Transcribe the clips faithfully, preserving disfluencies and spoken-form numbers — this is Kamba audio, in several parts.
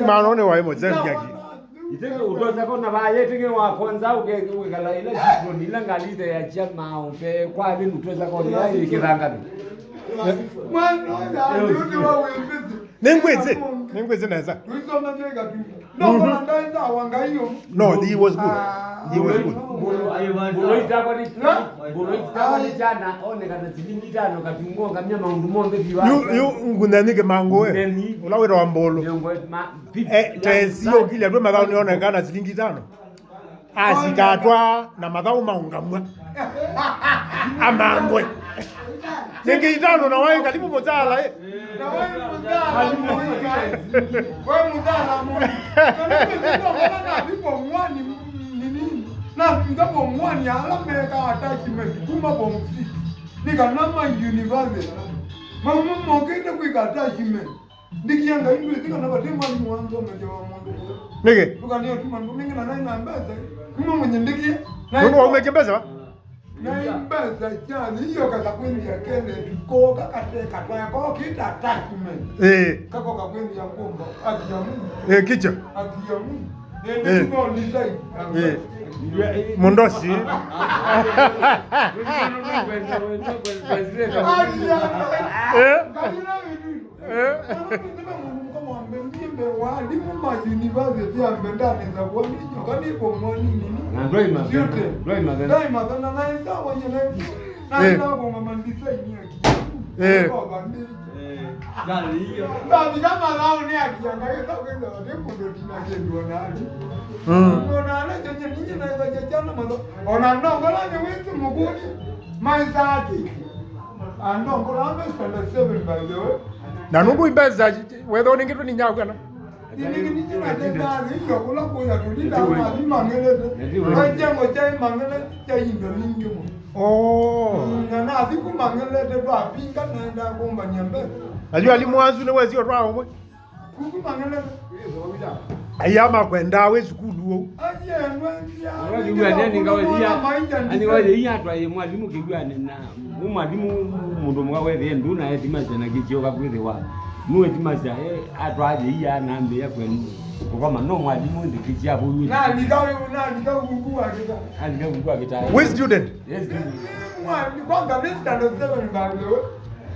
Maana one waĩ mũtheu yaki. Itenge utoza kona ba yetenge wa kwanza uke ukala ila sifroni ila ngalite ya chama uke kwa vinu utoza kona ya ikiranga. Mwana ya ndio wa wembezi. Nĩngwĩsĩ, nĩngwĩsĩ nesa. Tuisoma ndio ikatu. No, mhm. Mwana ndaenda wa ngaio. No, he was good. Ah, he was good. Mbũlũ, mbũlũ, mbũlũ itakwa ni, mbũlũ itakwa ni chana, one kana silingi itano katungo ngamia maundu monthe biwa. Yu, yu, ngunenike mango we. Neni. Ula wĩra wa mbũlũ. Miongo ma, fifty. Eh, tesi yo kile andũ mathaũ nĩonekana silingi itano. Asikatwa na mathaũ maũngamw'a. Amangwe. Nĩngĩ itano na waĩ kalimu mũtala, eh. Na waĩ mũtala mũika. Waĩ mũtala mũika. Kana ndio mbona na vipo mwani nini? Na vipo mwani ala meka attachment kuma form six. Ni kana ma university. Mama mokete kwĩka attachment. Ndikia Ngai ndwĩsĩ kana vate mwalimũ wanzomethya wa mũndũ ũyũ. Nĩkĩ? Ndũkanĩotuma ndũmĩngĩ na naĩ na mbesa. Kuma mwenye ndikie. Nũndũ waumĩtye mbesa va? Naĩ mbesa kyani iyo kasa kwĩndia kele tukoka kate katwaya koo kita attachment. Ĩĩ. Kako kakwĩndia ngombo. Akia Mungu. Ĩĩ, kicha. Akia Mungu. Ĩĩ. Ĩĩ. Ĩĩ. Mũndosi. Akia. Ĩĩ. Eh? Walimũ ma university ya mbendani za bwani nyoka ni kwa mwani nini? Na ndwai mathena, student. Ndwai mathena. Ndwai mathena na nza wenye na. Na nza kwa mama design ya ki. Eh. Kwa bandi. Eh. Ndani hiyo. Ndani kama lao ni akiangalia kwa kwenda wale kundo tina kendo na ati. Mm. Kuna ana chenye ninyi na za jana mazo. Ona ndongola ni wetu muguni. Maisaki. Andongola ame standard seven by the way. Na nũndũ imbesa wetha ũnengĩtwe nĩ nyaũ kana? Nĩnĩkĩnĩkĩnatethaathĩĩsya kũla kũya tũlila mathi mang'elete. Nĩtiwe. Kwa kyengo kyaĩ mang'elete kya indo nyingĩ mũno. Oh. Na nathi kũmang'elete twapinga naenda kũmbany'a mbesa. Na yu alimũ asu nĩwesio twaũmwe? Kuku mang'elete. Aya makwendaa wĩ sukulu ũu. Aye, nwendia. Wajua nini ngawe iya? Ani waje iya atwaye mwalimu kĩw'ane na mwalimũ mũndũ mwa wethe ndu na etimasya na kĩkyo kakwĩthĩwa. Nũ etimasya, eh, atwaje iya na ambia kwen kukoma no mwalimũ ndikĩkya bũyũ. Na nika, na nika kuku akita. Ani kakuku akita. We student? Yes, student. Mwa, kwanza ni standard seven by the way.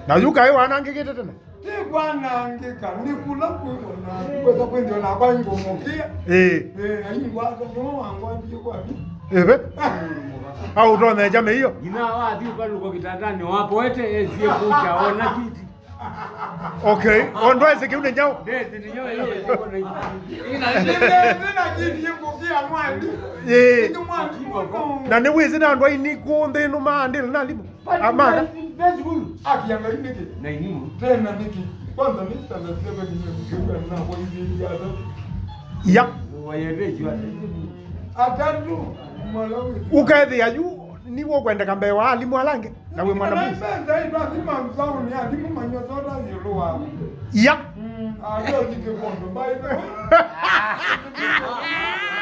Na yu kaĩ wanangĩkĩte tene? Nĩkwanangĩka, nĩ kũla kwĩwona, kwĩsa kwĩnthĩwa nakwa ingũmũkĩa. Ĩĩ. Ĩĩ, na ingwata, nĩwe wangwatie kwaku. Ĩve? Au ũtonya jame hiyo? Nyina wathi ũkalũka kĩtandanĩ, wapoete, esie kũkya, ona kiti. Okay. Ondwa ese kĩu nĩ nyaũ? Ndesi nĩ nyaũ, ĩĩ, ĩĩ, ĩĩ. Ĩĩ, na kiti yĩkũkĩa mwandi. Ĩĩ. Ĩĩ, mwandi. Na nĩ wĩsĩ na andũ aini kũnthĩ nũmaandĩle na alimũ. Amaka. Akia Ngai nĩkĩ? Na inyuĩ. Tena nĩkĩ? Kwanza nĩ standard seven nĩ kĩu na kwa hivi ya. Ya. Wayendejwa. Atatu mwalawi. Ũkethĩa yu nĩw'o kwendeka mbee wa alimũ ala angĩ na wĩ mwanafunzi. Mbesa itwa thima mzauni alimũ manyosota yulu wa. Ya. Mm, ayo yike kondo by the way.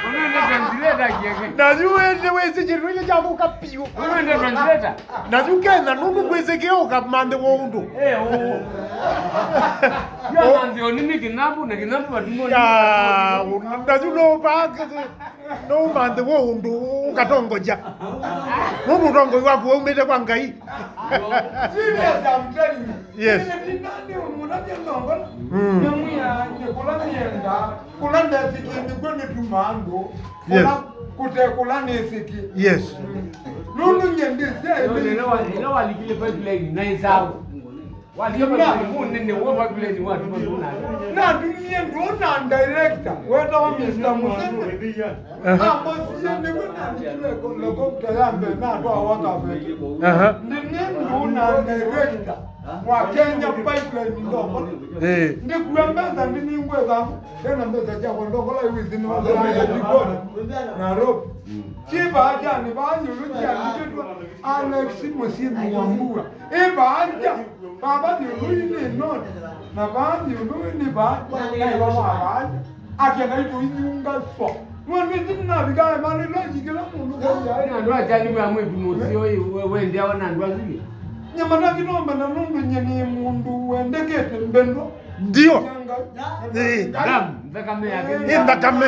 Unaenda translator kiasi. Na yu wende wezi jiruile jamu kapiu. Unaenda translator. Na yu Kenya nũndũ kwĩsĩkĩa ũkamanthe wa ũndũ. Eh, oh. Yo manthe onini kinabu na kinabu matumoni. Ya, na yu no bangĩte. No manthe wa ũndũ ũkatongoja. Nũndũ ũtongoi waku waumĩte kwa Ngai. Serious, I'm telling you. Yes. Ĩĩ, nĩ nani ũmũnavya ndongola? Mm. Nĩ mwĩa, nĩ kũla nĩenda, kũla ndesĩkĩe nĩkw'o nĩtuma andũ. Yes. Kũla kũte kũla nĩsĩkĩe. Yes. Nũndũ nyie ndĩsya ĩla walikile pipeline na ĩsaũ. Walikile pipeline, mũnene wa pipeline watuma ndũna. Natumie ndũna director, wetawa Mister Musene. Aha. Ambosie nĩwe nalikile helicopter ya mbee natwawa Kavetĩ. Aha. Ndĩnĩ ndũna director wa Kenya Pipeline ndongola. Eh. Ndĩkua mbesa ndĩningwe thamu. Tena mbesa syakwa ndongola iwĩsĩ nĩwasaya jikoni Nairobi. Kĩvaa kyanĩ vaa yũlũ kyandĩkĩtwe Alex Mũsyĩmi Wambua. Ĩvaa nja, vava yũlũ nĩ noti, na vaa yũlũ nĩ vaa, naĩva wa vaa nja. Akenda itũinyunga so. Nũndũ ĩsu nĩnavika emalĩ loji kĩla mũndũ kũya. Na andũ akyani wa mwĩtu mũsio wendea ona andũ asu. Nyamata kĩtomba na nũndũ nye nĩ mũndũ wendekete mbendo. Ndio. Ĩĩ. Damu, nthakame yake. Ĩ nthakame.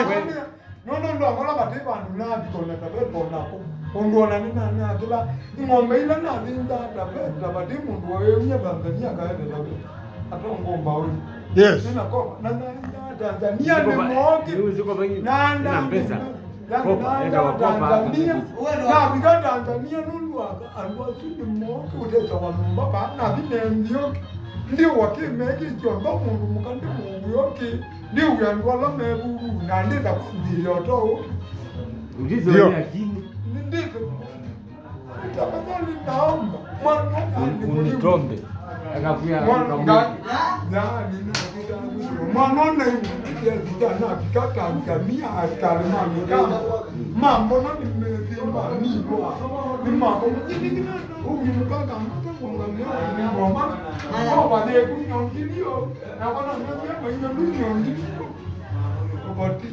Nũndũ andũ ala vate vandũ nathi kona taveta onako. Ũndũ ona nĩ na, na kĩla ng'ombe ila nathĩnza taveta, vate mũndũ waĩumya Tanzania akaete taveta. Atongomba ũyũ. Yes. Nĩnakoma. Na, na, na Tanzania nĩ moke. Na nda- Kopa, enda wa kopa. Tanzania. Navika Tanzania nũndũ wa andũ asu nĩ moke ũtesa wa nyũmba vaa nathi ne nthioki. Ndi wakĩmeke kyonthe mũndũ mũka ndi mũwĩoki. Ndiw'e andũ ala me vuvu na ndĩtha kwambĩĩa ũtoo. Ulizo. Ndio. Wa akili. Ndĩtha. Tafadhali naomba. Mwana un-, unitombe. Akakuya. Mwana nga-, yaani, mwana ona hivi, ya vijana akikata angamia, askari mamikamba. Mambo na nimevimba, niwa. Ni mambo. Huyu mkaka anataka kuangalia, ni ngoma. Kwa wale kunyongilio. Na wana mwenye maina dunia ndio. Obati.